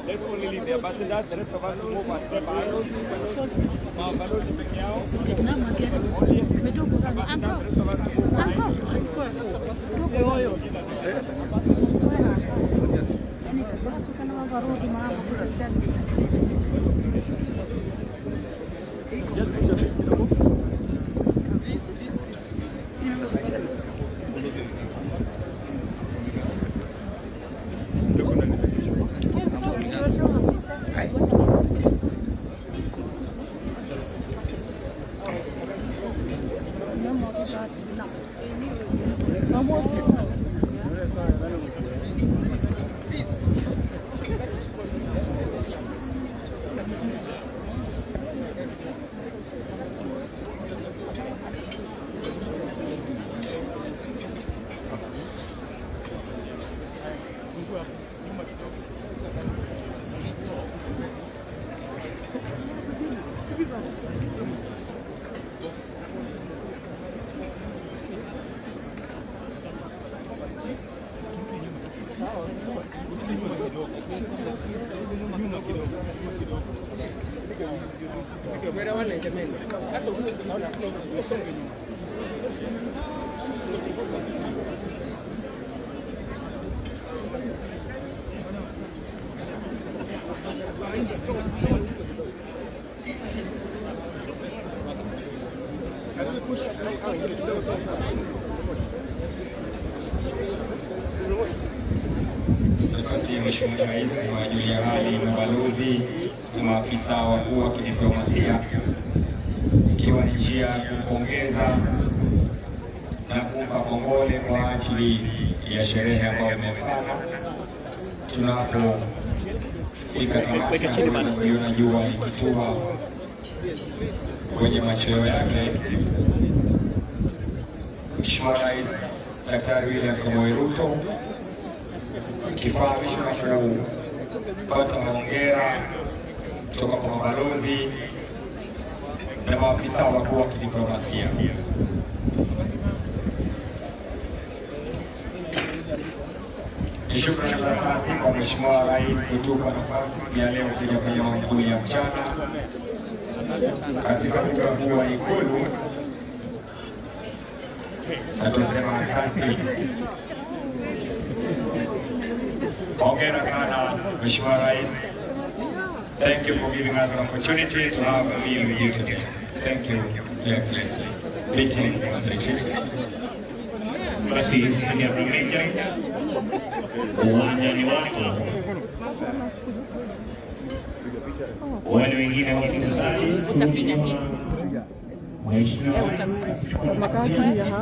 Let's only leave the ambassadors, the rest of us to move and step out. Mabalozi peke yao. Only ambassadors, the rest of us to move out. Just push a bit kidogo. Please, please, please. Mheshimiwa Rais amewajulia hali mabalozi na maafisa wakuu wa kidiplomasia, ikiwa ni njia ya kumpongeza na kumpa kongole kwa ajili ya sherehe ambayo imefanya. Tunapofika tamati kuiona jua likitua kwenye machweo yake, Mheshimiwa Rais Daktari William Samoei Ruto akifahamishwa na kupata hongera kutoka kwa mabalozi na maafisa wakuu wa kidiplomasia. Ni shukrani za dhati kwa Mheshimiwa Rais kutupa nafasi ya leo kuja kwenye mankuli ya mchana katika uga huu wa Ikulu, na tunasema asante. Hongera sana Mheshimiwa Rais. Thank you for giving us an opportunity to have a meal with you today. Thank you, Your Excellency. Greetings and retreat. Basi Sija uwanjani wako, wale wengine wote tafadhali, Mheshimiwa Rais akichukua nafasi yake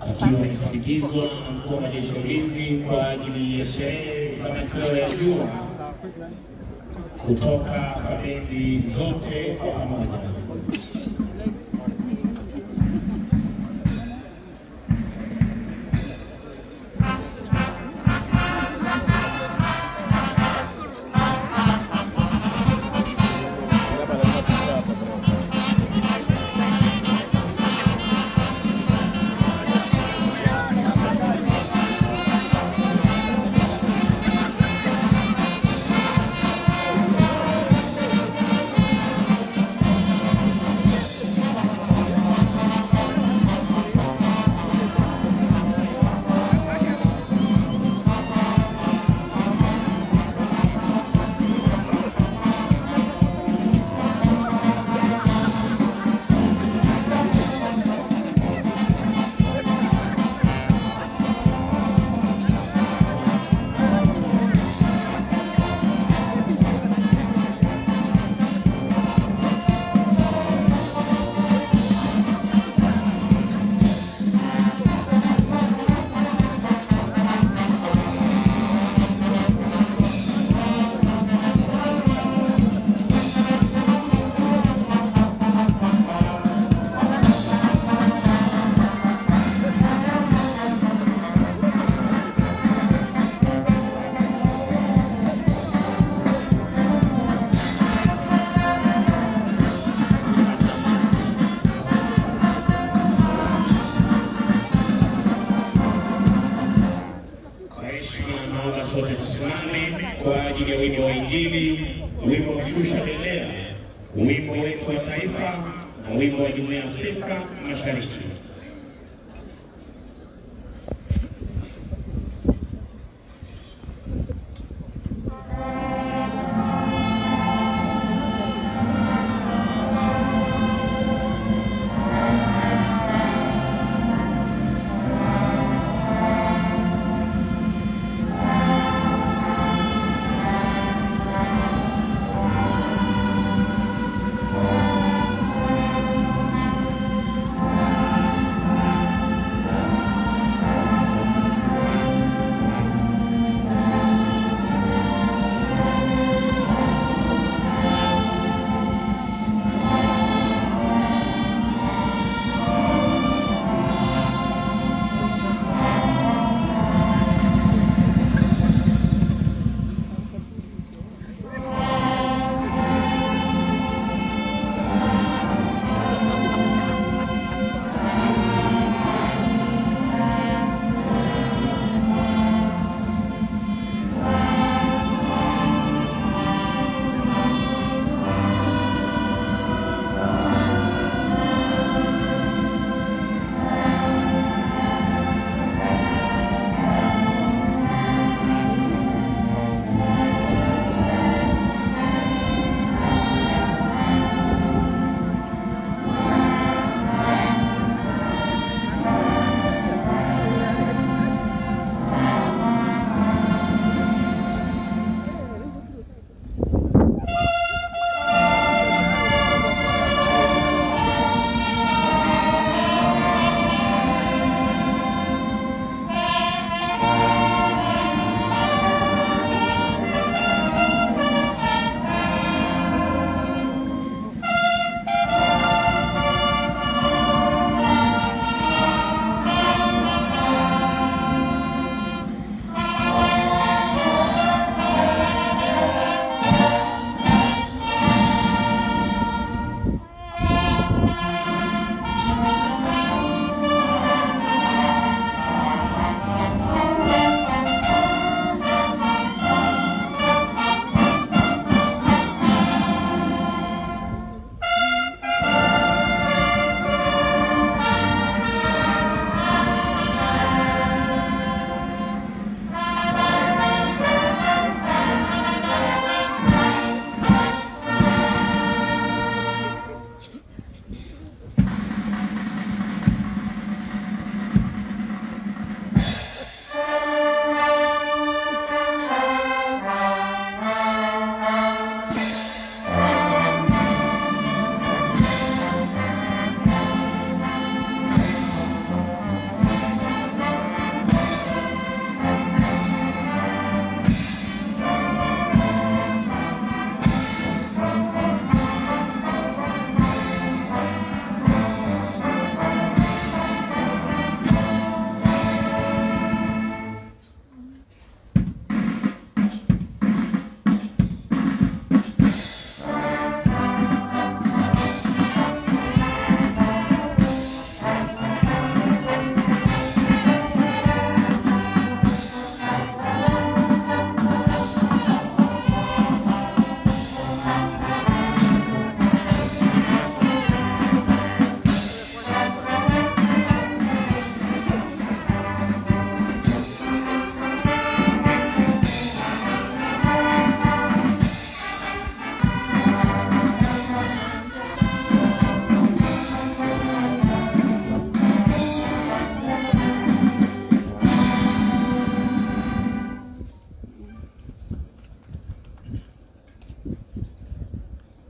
akiwa amesindikizwa na mkuu wa majeshi ya ulinzi kwa ajili ya sherehe za machweo ya jua kutoka kwa bendi zote kwa pamoja. kwa ajili ya wimbo wa Injili, wimbo wa Shusha Bendera, wimbo wetu wa taifa na wimbo wa Jumuiya ya Afrika Mashariki.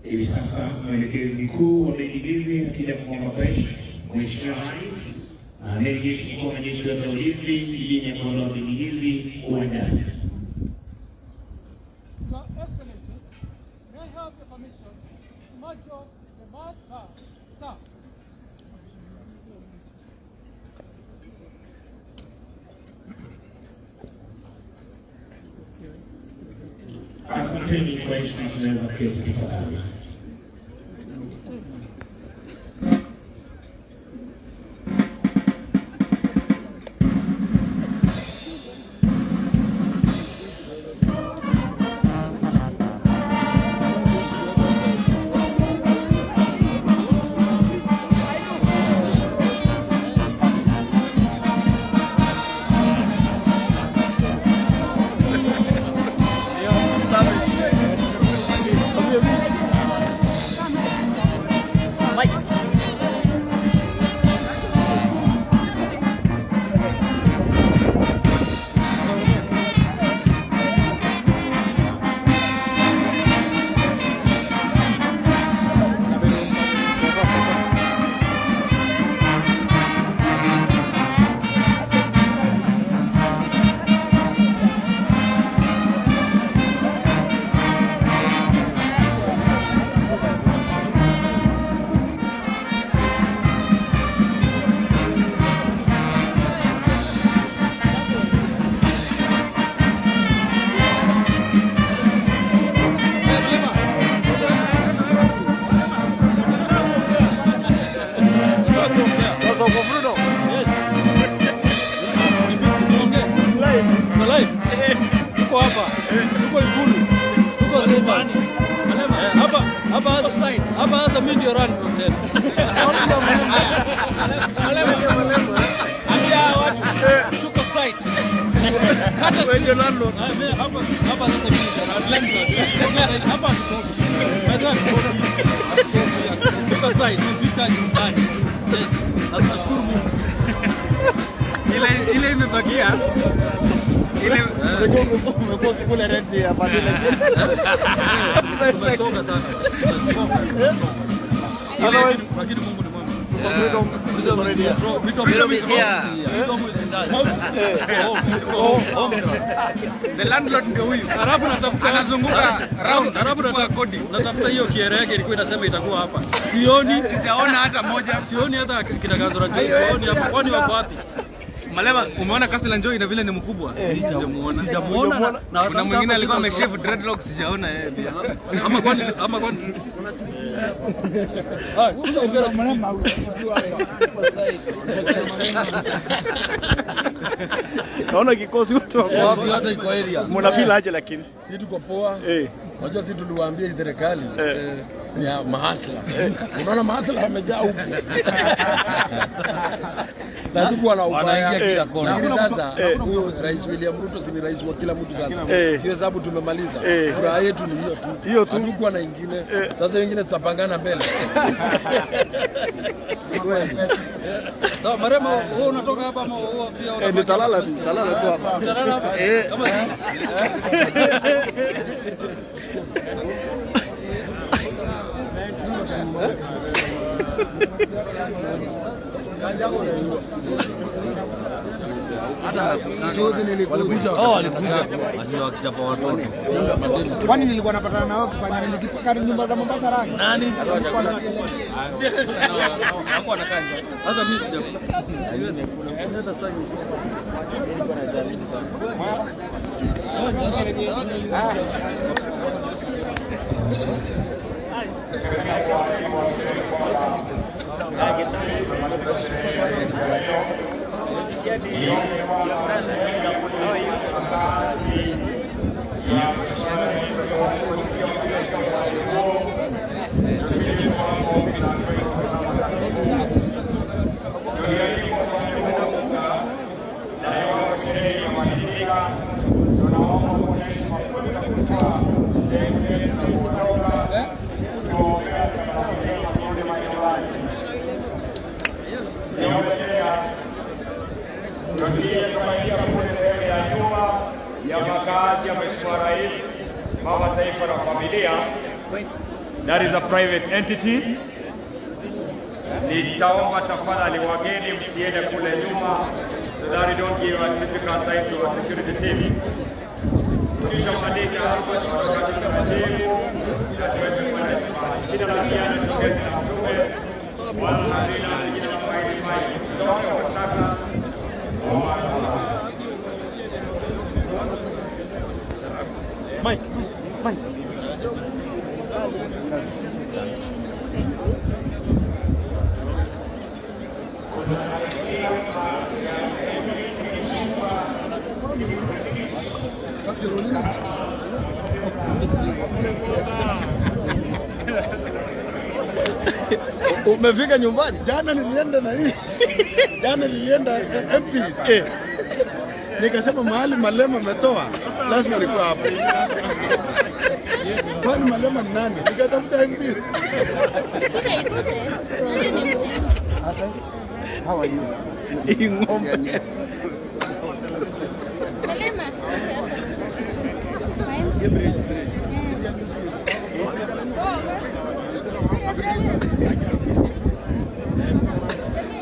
Hivi sasa mwelekezi mkuu wa bendi hizi akija kumwomba kwa heshima Mheshimiwa Rais na Amiri Jeshi Mkuu wa Majeshi ya Ulinzi idhini ya kuondoa bendi hizi uwanjani. Your Excellency, may I have the permission to march off the mass car, sir. Asanteni kwa heshima, tunaweza kuketi tafadhali. Tuko Ikulu. Tuko State House. Hapa hapa hapa sasa mimi ndio run from tena. Malema. Ambia watu tuko site. Hata Wewe ndio landlord. Hapa hapa sasa mimi ndio landlord. Hapa tuko site. Tumefika nyumbani. Yes. Na tunashukuru Mungu. Ile imebakia. Ile Umekuwa ukikula rent ya familia. Tumechoka sana. Tumechoka. Lakini Mungu ni mwema. Freedom is here. The landlord ndio huyu. Arabu natafuta anazunguka round. Arabu natafuta kodi. Natafuta hiyo kiere yake ilikuwa inasema itakuwa hapa. Sioni, sijaona hata moja. Sioni hata kitakazo la sioni hapa. Kwani wako wapi? Malema, umeona kasi la Njoi na vile ni mkubwa? Sijamuona. Sijamuona na kuna mwingine alikuwa ameshave dreadlocks, sijaona yeye pia. Ama kwani Naona kikosi wote wako wapi hata iko area. Mna aje lakini? Sisi tuko poa. Unajua sisi tuliwaambia hii serikali ya mahasla. Unaona mahasla wamejaa huku. Na tuko na ubaya kila kona. Lakini sasa huyo Rais William Ruto si ni rais wa kila mtu sasa. Sio sababu tumemaliza. Furaha yetu ni hiyo tu. Hiyo tu. Hatukuwa na ingine. Sasa wengine tutapangana mbele. Sawa, Marema, wewe unatoka hapa ama wewe pia Nitalala tu hapa. Utalala hapa? Kama Kwani nilikuwa napatana na wao kufanya nini? Nikipaka nyumba za Mombasa rangi. Nani? Hapo anakaa nje. Sasa mimi sijakula. Hata sitaki. Ya makaazi ya Mheshimiwa Rais, Baba Taifa na familia. That is a private entity. Nitaomba tafadhali wageni msiende kule nyuma so that we don't give a difficult time to our security team. Tukishamaliza hapo tutatoka taratibu na tuweze kwenda nyumbani. Jina la ziada tuongeze na mtume wala halina jina la faili faili. Tutaona kwa sasa. Mike, Mike. Umefika nyumbani? Jana nilienda na hii. Jana nilienda MPs. Nikasema mahali Malema ametoa lazima nikuwa hapo. Kwani Malema ni nani? Nikatafuta MPs. How are you? Hii ng'ombe. Malema. Bridge.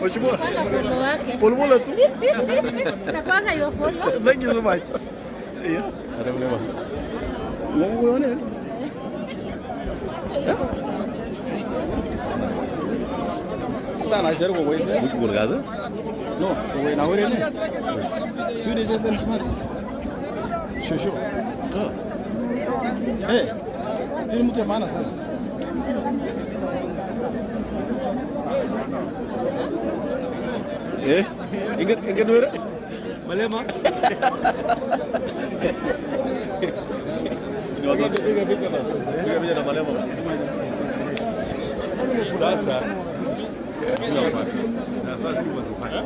Mheshimiwa. Pole tu. Napanga hiyo follow. Thank you so much. Yeah. Uone. Sana jaribu kwa hizo. Mtu No, wewe na wewe ni. Suri je smart. Shosho. Eh. Ni mtu maana sana. Eh? Ingat ingat Malema. Piga picha na Malema. Sasa sasa si wazifanya.